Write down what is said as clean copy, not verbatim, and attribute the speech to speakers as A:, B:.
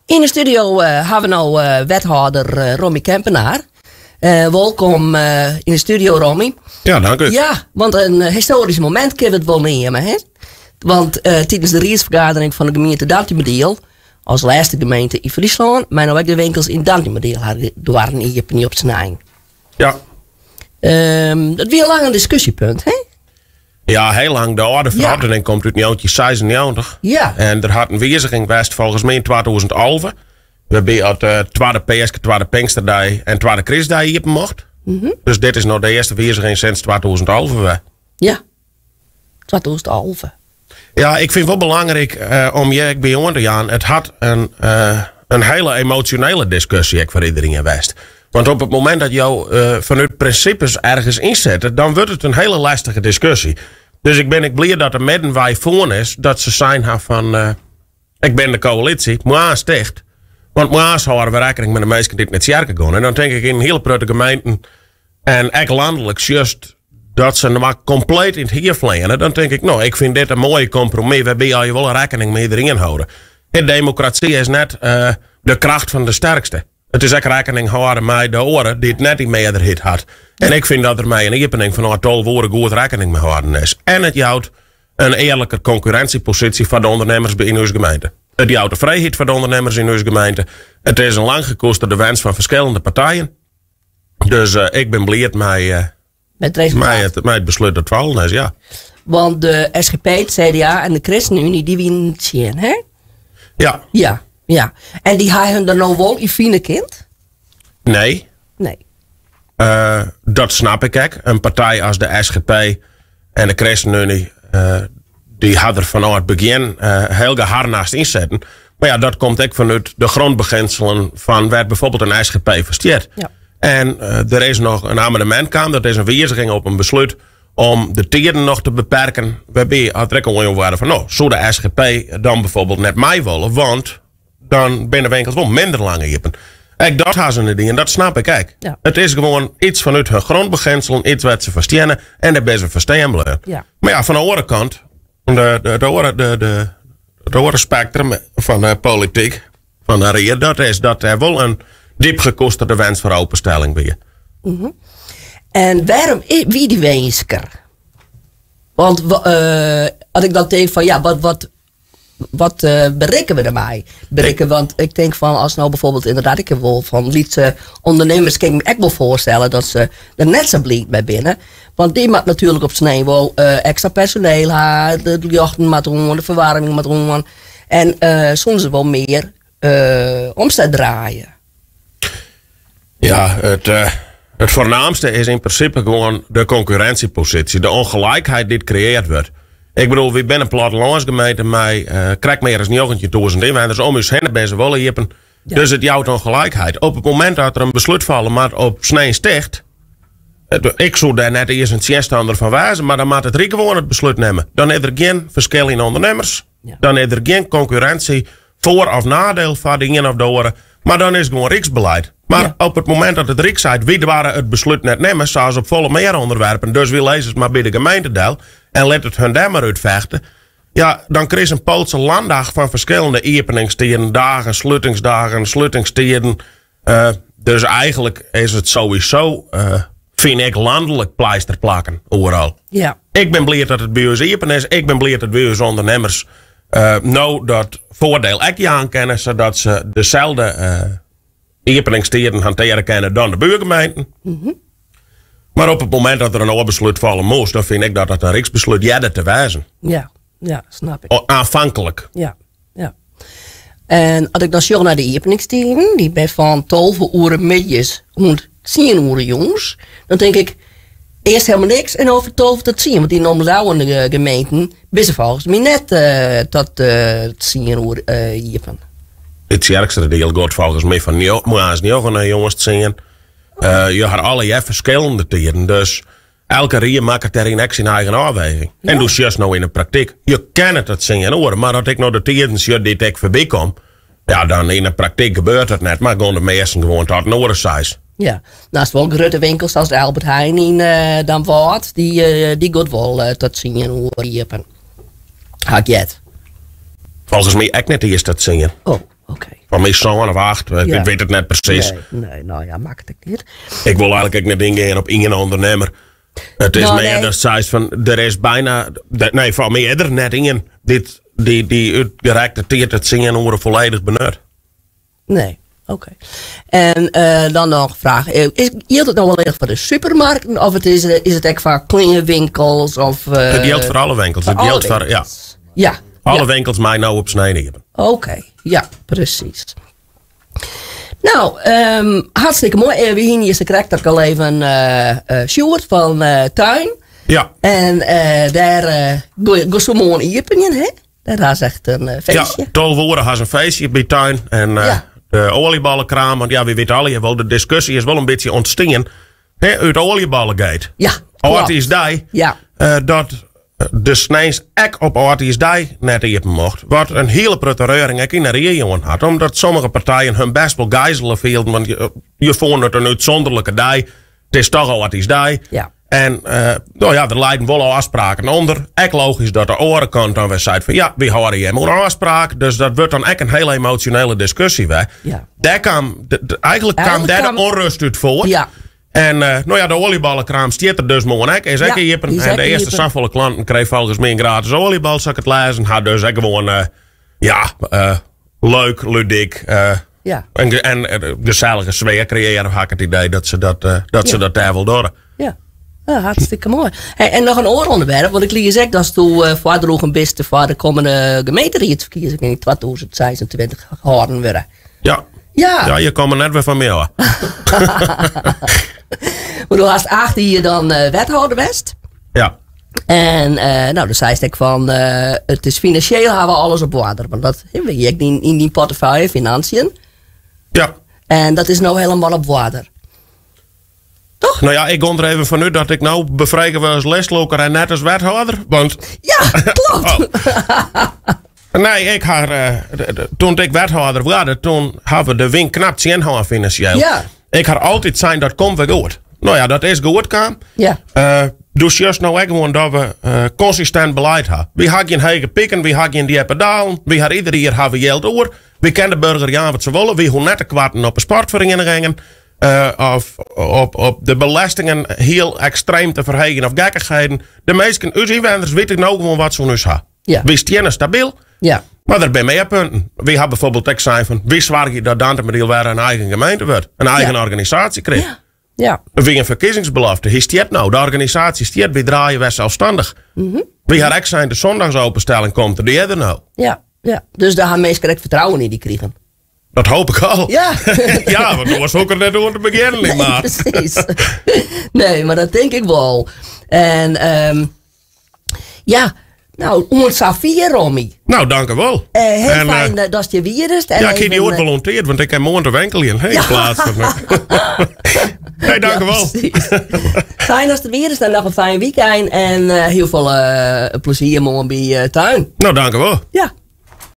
A: Yn de studio hawwe we no wethâlder Rommy Kempenaar. Wolkom yn de studio, Rommy.
B: Ja, dank u.
A: Ja, want in histoarysk momint kinne we it wol neame, hè? Want tidens de riedsfergadering fan de gemeente Dantumadiel, as lêste gemeente yn Fryslân, mei no ek de winkels yn Dantumadiel har doarren iepenje op snein.
B: Ja.
A: Dat wie al lang in diskusjepunt, hè?
B: Ja, heel lang. De âlde ferordening komt út 1996.
A: Ja.
B: En der hat in wiziging west folgens my yn 2011. Wêrby at de twadde Peaske, twadde Pinksterdei en twadde Krystdei iepen mocht. Dus dit is no de earste wiziging sinds 2011 wer.
A: Ja, 2011.
B: Ja, ik fyn it wol belangryk eh, om hjir ek by oan te jaan. It hat in, eh, in hiele emosjonele diskusje ek foar iderien west. Want op it momint dat jo eh, fanút prinsipes ergens ynsette, dan wurdt it in hiele lestige diskusje. Dus ik bin ek bliid dat de middenwei fûn is, dat se sein ha fan, eh, ik bin de koälysje, moarns ticht. Want moarns hâlde we rekkening mei de minsken dy't nei tsjerke gean. En dan tink ik yn in hiele protte gemeenten en ek lanlik sjochst dat se mar kompleet yn it hier fleane, dan tink ik, no, ik fyn dit in moaie kompromis wêrby je wol rekkening mei iderien hâlde. De demokrasy is net eh, de kracht fan de sterkste. It is ek rekkening hâlde mei de oare dy't net dy mearderheid hat. En ik fyn dat der mei in iepening fan 12 oere goed rekkening mei hâlden is. En it jout in earliker konkurrinsjeposysje foar de ûndernimmers yn ús gemeente. It jout de frijheid foar de ûndernimmers yn ús gemeente. It is in lang gekoesterde wens fan ferskillende partijen. Dus eh, ik bin bliid mei, eh,
A: Met het
B: mei, it, mei it beslút dat fallen is, ja.
A: Want de SGP, het CDA en de ChristenUnie, dy wienen tsjin, hè?
B: Ja.
A: Ja, ja. En dy ha hun der no wol yn fine kind?
B: Nee.
A: Nee.
B: Eh, dat snap ik ek. In partij as de SGP en de ChristenUnie, uh, dy ha der fanôf it begjin uh, hiel geharnast ynsetten. Mar ja, dat komt ek fanút de grondbeginselen fan wêr't bijvoorbeeld in SGP foar stiet.
A: Ja.
B: En der is noch in amendement kaam, dat is in wiziging op in beslút om de tiden noch te beperken. Wêrby hat der ek oanjûn wurde fan, no, soe de SGP dan bijvoorbeeld net mei wolle, want dan binne de winkels wol minder lang iepen. Ek dat ha se net dien, dat snap ik ek.
A: Ja.
B: It is gewoan iets fanút hun grondbeginselen, iets wêr't se foar steane en dêr binne se foar stean bleaun.
A: Ja.
B: Mar ja, fan de oare kant, de, de, de oare, de, de, it oare spektrum fan de polityk, fan de rie, dat is dat der wol in diep gekoesterde wens foar openstelling wie.
A: En wêrom wie dy winsk der? Want eh, as ik dan tink fan ja, wat, wat, wat eh, berikke we dermei? Berikke, want ik tink fan as no bijvoorbeeld inderdaad, ik ha wol fan lytse ûndernimmers kin ik my ek wol foarstelle dat se der net sa bliid mei binne. Want dy moat natuerlik op snein wol eh, ekstra personeel ha, de ljochten moat oan, de ferwaarming moat oan. En eh, soene se wol mear eh, omset draaie.
B: Ja, it, eh, it foarnaamste is yn prinsipe gewoan de konkurrinsjeposysje, de ongelijkheid dy't kreëarre wurdt. Ik bedoel, wy binne in plattelânsgemeente mei eh, krekt mear as 19.000 ynwenners. Om ús hinne binne se wol iepen.
A: Ja.
B: Dus it jout ongelijkheid. Op it momint dat der in beslút falle moat op sneins ticht, ik soe dêr net iens in tsjinstanner fan wêze, mar dan moat it Ryk gewoan it beslút nimme. Dan is der gjin ferskil yn ûndernimmers.
A: Ja.
B: Dan is der gjin konkurrinsje foar of nadiel foar de ien of de oare. Mar dan is it gewoan Ryksbelied. Mar
A: Ja.
B: op it momint dat it Ryk seit, wy doare it beslút net nimme, sa as op folle mear ûnderwerpen, dus wy lizze it mar by de gemeente del en lit it hun dêr mar útfechte. Ja, dan krijst in Poolse landdag fan ferskillende iepeningstiden, dagen, slutingsdagen, slutingstiden. Eh, dus eigentlik is it sowieso, eh, fyn ik, lanlik pleister plakken oeral.
A: Ja.
B: Ik bin bliid dat it by ús iepen is. Ik bin bliid dat by ús ûndernimmers eh, no dat foardiel ek jaan kinne, sadat se deselde eh, iepeningstiden hantearje kinne dan de buorgemeenten. Mar op it momint dat der in oar beslút falle moast, dan fyn ik dat dat in ryksbeslút hearde te wêzen.
A: Ja, ja, snap ik.
B: Aanvankelijk.
A: Ja, ja. En as ik dan sjoch nei de iepeningstiden, dy binne fan 12 oere middeis oant 10 oere jûns, dan tink ik earst helemaal niks en dan fan 12 tot 10. Want yn omlizzende gemeenten binne se folgens my net eh, tot eh 10 oere eh, iepen.
B: It Tsjerksteradiel giet folgens my fan moarns njoggen nei jûns tsien. Eh, je ha allegear ferskillende tiden, dus elke rie makket dêryn ek syn eigen ôfweging.
A: Ja.
B: En do sjochst no yn de praktyk, je kinne it tsien oere, mar as ik no de tiden sjoch dy't ik foarby kom, ja, dan yn de praktyk gebeurt dat net, mar gewoan de measten gewoan tot in oere seis.
A: Ja, naast wol grutte winkels as de Albert Heijn yn uh, Damwâld, dy, uh, dy giet wol uh, tot 10 oere iepen. Ha ik heard.
B: Folgens my ek net earst tot tsien.
A: Oh, oké. Oké.
B: Foar my sân of acht, ik
A: Ja.
B: wit it net presys.
A: Nee, nee, nou ja, makket ek net.
B: Ik wol eigentlik ek net yngean op ien ûndernimmer. It is
A: Nou,
B: mear
A: nee.
B: dat seist fan, der is byna, nee, foar my is der net ien dy't dy, dy útgerekte tiid it tsien oere folledich benut.
A: Nee, oké. En eh, dan noch in fraach. Eh, is, jildt it no allinnich foar de supermarkten of it is, eh, is it ek foar kleanwinkels of... eh,
B: It jildt foar alle winkels.
A: foar
B: It jildt
A: alle
B: foar, ja.
A: winkels? Ja.
B: Alle
A: ja.
B: winkels meie no op snein iepen.
A: Oké, ja, presys. Nou, ehm, hartstikke moai. Eh, we hiene hjir sakrekt ek al even eh eh, Sjoerd fan eh, Tuin.
B: Ja.
A: En eh, dêr uh, go se moarn iepenjen, hè? Dêr ha se echt in
B: Ja,
A: feestje.
B: 12 oere ha se in feestje by Tuin. En eh,
A: Ja.
B: de oaljeballenkraam, want ja, wy witte allegear wol, de diskusje is wol in bytsje ûntstien hè, út oaljeballengate.
A: Ja, klopt.
B: Âldjiersdei,
A: Ja.
B: eh, dat de sneins ek op âldjiersdei net iepen mocht. Wat in hiele protte reuring ek yn de rie jûn hat. Omdat sommige partijen hun best wol gijzele fielden. Want je, je fûnen it in útsûnderlike dei. It is toch âldjiersdei.
A: Ja.
B: En eh, no ja, der leinen wol ôfspraken ûnder. Ek logysk dat de oare kant dan wer seit fan ja, wy hâlde jim oan ôfspraak. Dus dat wurdt dan ek in hiele emosjonele diskusje wer.
A: Ja.
B: Dêr kaam, eigentlik kaam
A: Eigentlik
B: dêr de
A: kaam-
B: ûnrêst út foart.
A: Ja.
B: En eh, no ja, de oaljeballenkraam stiet der dus moarn ek. Is ek
A: Ja,
B: iepen.
A: die is
B: En
A: ek
B: de earste
A: iepen.
B: safolle klanten krije folgens my in gratis oaljebal, sa ik it lêzen ha. Dus ek gewoan, eh, ja, eh, leuk, ludyk. eh,
A: Ja.
B: En, ge- en eh, gesellige sfear kreëarje, ha ik it idee dat se dat, eh, dat, se
A: Ja.
B: dat dêr wol dogge.
A: Ja. Ja, hartstikke moai. Hey, en noch in oar ûnderwerp, want ik lies ek dat do uh, foardroegen bist foar de kommende gemeenteriedsferkiezingen yn 2026 hâlden wurde.
B: Ja.
A: Ja.
B: Ja, je komme net wer fan my ôf.
A: Maar do hast 8 jier dan eh, wethâlder west.
B: Ja.
A: En eh, no, dan seist ek fan, eh, it is finansjeel ha we alles op oarder. Want dat wie ek yn dyn portefeuille, financiën.
B: Ja.
A: En dat is no hielendal op oarder. Toch?
B: No ja, ik gean der even fanút dat ik no befrege wurd as listlûker en net as wethâlder. Want
A: Ja, klopt.
B: Oh. Nee, ik ha, eh, doe't ik wethâlder waard, doe ha we de wyn knap tsjin hân finansjeel.
A: Ja.
B: Ik ha altyd sein dat komt wer goed. No ja, dat is goed kaam.
A: Ja.
B: Eh, do sjochst no ek gewoan dat we eh, konsistint belied ha. Wy ha gjin hege piken, wy ha gjin djippe dalen. Wy ha ieder jier ha we jild oer. Wy kinne de burger jaan wat se wolle. Wy hoege net te koarten op de sportferienigingen. eh, of op, op de belestingen hiel ekstreem te ferheegjen of gekkichheden. De minsken, ús ynwenners, witte no gewoan wat se oan ús ha.
A: Ja.
B: Wy steane stabyl.
A: Ja.
B: Mar der binne mear punten. Wy ha byfoarbyld ek sein fan, wy soargje dat Dantumadiel wer in eigen gemeente wurdt. In eigen
A: Ja.
B: organisaasje krijt.
A: Ja. Ja.
B: Wie in ferkiezingsbelofte. Hy stiet no, de organisaasje stiet, wy draaie wer selsstannich. Wy ha ek sein, de sondagsopenstelling komt der, dy is der no.
A: Ja. Ja. Dus dêr ha minsken ek fertrouwen yn dy krigen.
B: Dat hoopje ik al.
A: Ja.
B: Ja, want oars hoech ik der net oan te begjinnen,
A: Nee,
B: mar.
A: presys. Nee, mar dat tink ik wol. En ehm, ja, no, oant safier, Romy.
B: No, dankewol.
A: Eh, hiel
B: En, eh,
A: fijn eh, datst hjir wiest. En
B: ja, ik hie dy
A: even,
B: oait
A: eh,
B: wol oanteard, want ik kin moarn te winkeljen. Hè, yn pleats fan. Nee, dankewol.
A: Ja, presys. Fijn datst der wiest en noch in fijn wykein. En eh, hiel folle eh, plezier moarn by eh, Tuin.
B: No, dankewol.
A: Ja.